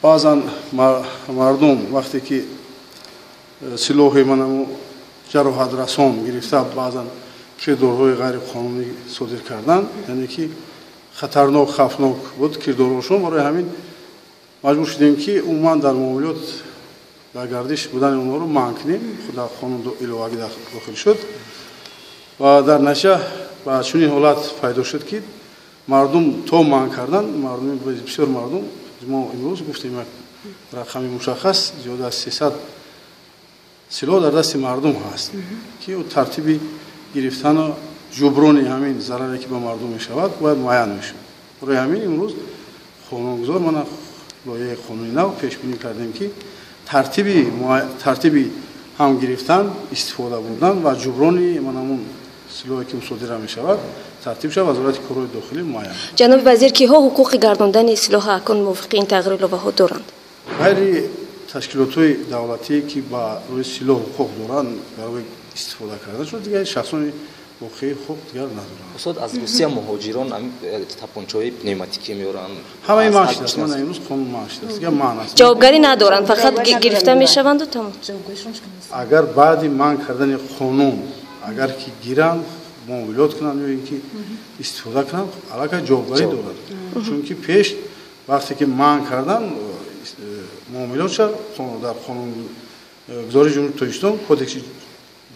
Баъзан мардум вақте ки силоҳи манаму ҷароҳатрасон гирифта, баъзан кирдорҳои ғайриқонунӣ содир кардан, яъне ки хатарнок, хавфнок буд кирдорҳошон. Барои ҳамин маҷбур шудем, ки умуман дар муомилот, дар гардиш будани онҳоро манъ кунем. Дар қонун иловагӣ дохил шуд ва дар натиҷа ба чунин ҳолат пайдо шуд, ки мардум то манъ кардан, мардуми бисёр мардум, мо имрӯз гуфтем, як рақами мушаххас, зиёда аз 300 силоҳ дар дасти мардум ҳаст, ки тартиби гирифтану ҷуброни ҳамин зараре, ки ба мардум мешавад, бояд муайян мешуд. Барои ҳамин имрӯз қонунгузор, мана, лоиҳаи қонуни нав пешбинӣ кардем, ки тартиби ҳам гирифтан, истифода бурдан ва ҷуброни манамун силоҳе, ки мусодира мешавад, тартиб шавад, Вазорати корҳои дохилӣ муайян. Ҷаноби вазир, киҳо ҳуқуқи гардондани силоҳ акнун мувофиқи ин тағйиру иловаҳо доранд? Ғайри ташкилотҳои давлатие, ки ба рӯи силоҳ ҳуқуқ доранд барои истифода кардан шуд, дигар шахсони воқеӣ ҳуқуқ дигар надоранд. Устод, аз Русия муҳоҷирон тапончаҳои пневматикӣ меоранд. Ҳамаи манъ шудааст. Мана, имрӯз қонун манъ шудааст, дигар манъ аст. Ҷавобгарӣ надоранд, фақат гирифта мешаванду тамом. Агар баъди манъ кардани қонун агар ки гиранд, муомилот кунанд ё ин ки истифода кунанд, аллакай ҷавобгарӣ дорад, чунки пеш вақте ки манъ кардан, муомилотша дар қонунгузории Ҷумҳурии Тоҷикистон, Кодекси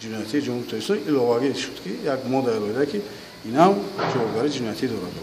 ҷиноятии Ҷумҳурии Тоҷикистон иловагӣ шуд, ки як модда иловада, ки инам ҷавобгарии ҷиноятӣ дорад.